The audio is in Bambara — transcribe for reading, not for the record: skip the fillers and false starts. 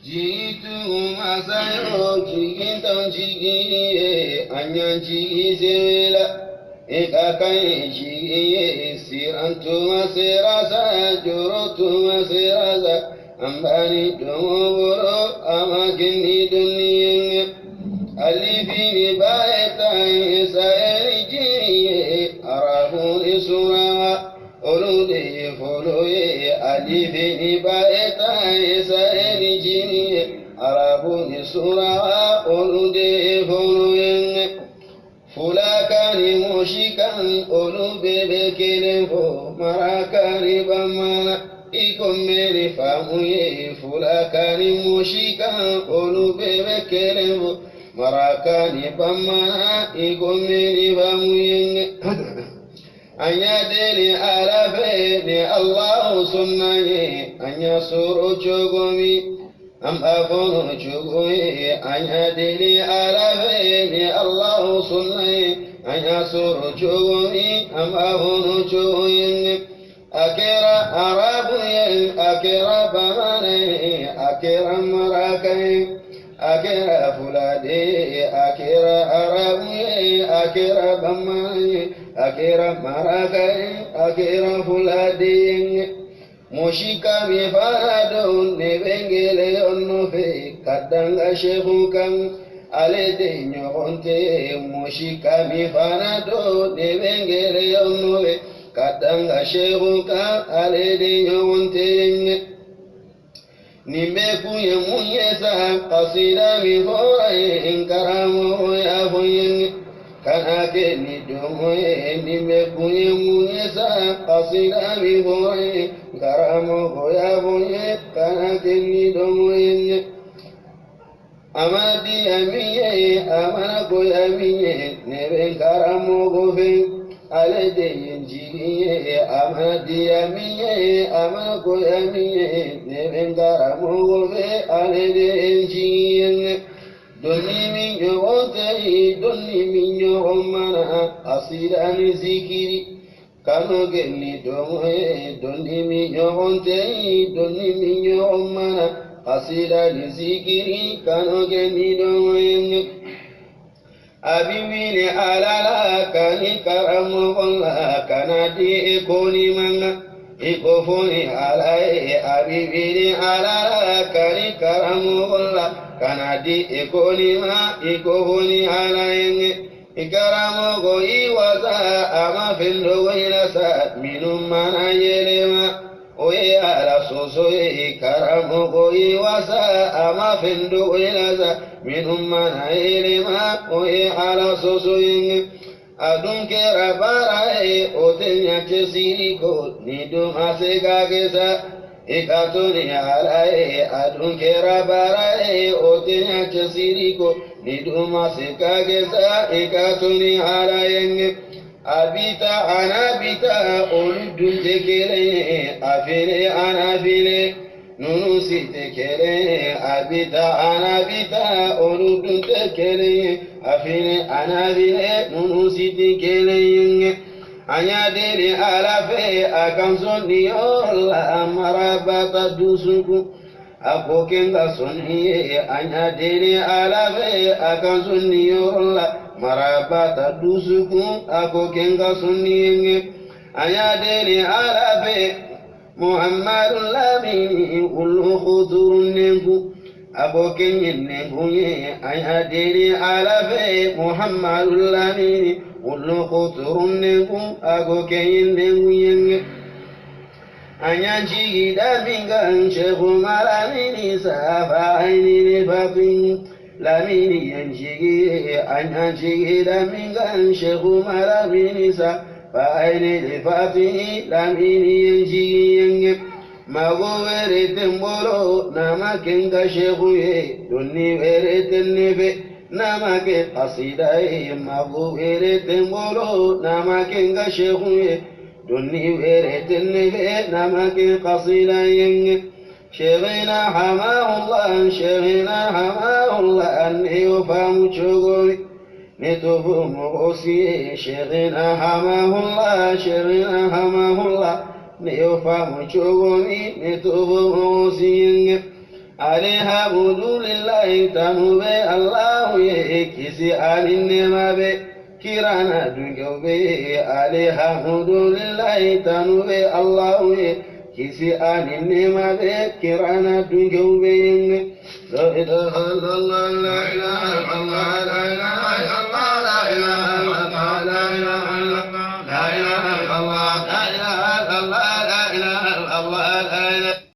Jitu masayo jigintan jigiye anyan jigizela ikakai jigiye sirantu masirasa jurutu masirasa ambani dumuburo amakini duniye alifini baeta isaeli jiye arahun isurawa olude foloye alifini baeta isaeli jiye arahun isurawa olude foloye fulakani mushikan olubebe kelefo marakani bamana ikomeri famuye fulakani mushikan olubebe kelefo marakani bamana ikomeri famuye anya deli alafe ni Allahu sunnaye anya suru chogomi am afono chogoye anya deli alafe ni Allahu sunnaye anya suru chogomi am afono chogoye akira arabuye akira bamane akira marakaye akira fulade akira arabuye akira bamane akira marakaye akira fulade mushika mifarado nebengele onnofe kadanga shekhukan alede nyogonte mushika mifarado nebengele onnofe kadanga shekhukan alede nyogonte nimekuye munyesa kasira mifora nkaramo yafoye kanake ni domoye nimekuye munyesa kasira mifora nkaramo yafoye kanake ni domoye amadi amiye amana koyamiye nebe nkaramo gofe alede yenjiriye amadi amiye amana koyamiye nebe nkaramo gofe alede yenjiriye donni min ɲɔgɔn tɛ donni min ɲɔgɔn mana asira ni zikiri kanu kɛ ni dɔngɔ ye donni min ɲɔgɔn tɛ donni min ɲɔgɔn mana asira ni zikiri kanu kɛ ni dɔngɔ ye abi wili ala la kani karamɔgɔ la kana di i ko ni man i ko fo ni ala ye abi wili ala la kani karamɔgɔ la kana di i ko ni ma i ko fo ni ala ye i karamɔgɔ i wasa a ma fɛn dogo i la sa minnu mana yɛlɛma o ye ala soso ye karamɔgɔ i wasa a ma fɛn dogo i la sa minnu mana yɛlɛma o ye ala soso ye a dun kɛra baara ye o tɛ ɲɛ cɛsiri kɔ ni dun ma se ka kɛ sa i ka to ni ala ye a dun kɛra baara ye o tɛ ɲɛ cɛsiri kɔ ni dun ma se ka kɛ sa i ka to ni ala ye a bi taa a n'a bi taa olu dun tɛ kelen ye a feere a n'a feere nunu si tɛ kelen ye a bi taa a n'a bi taa olu dun tɛ kelen ye a feere a n'a feere nunu si tɛ kelen ye an y'a deli ala fɛ a kan sɔn nin yɔrɔ la maraba ta dusukun a ko kɛ n ka sɔn nin ye an y'a deli ala fɛ a kan sɔn nin yɔrɔ la maraba ta dusukun a ko kɛ n ka sɔn nin ye an y'a deli ala fɛ muhammadu lamini olu kuturu nenku a ko kɛ n ye nenkun ye an y'a deli ala fɛ muhammadu lamini olu kuturu nenku a ko kɛ n ye nenkun ye an y'an jigi da min kan seku malamini safa aini fafin lamini yan jigi an y'an jigi da min kan seku malamini safa aini fafin lamini yan jigi ye mago wɛrɛ tɛ n bolo n'a ma kɛ n ka seku ye donni wɛrɛ tɛ ne fɛ n'a ma kɛ kasida ye mago wɛrɛ tɛ n bolo n'a ma kɛ n ka seku ye donni wɛrɛ tɛ ne fɛ n'a ma kɛ kasida ye شيخنا حماه الله شيخنا حماه الله ne y'o faamu cogo min ne t'o fɔ mɔgɔ si ye شيخنا حماه الله شيخنا حماه الله ne y'o faamu cogo min ne t'o fɔ mɔgɔ si ye Alihamudulilayi, tanu bɛ Alahu ye, kisi ani nɛɛma bɛ kira n'a denkɛw bɛ. Alihamudulilayi, tanu bɛ Alahu ye, kisi ani nɛɛma bɛ kira n'a denkɛw bɛ. La ilaha illallah, la ilaha illallah, la ilaha illallah, la ilaha.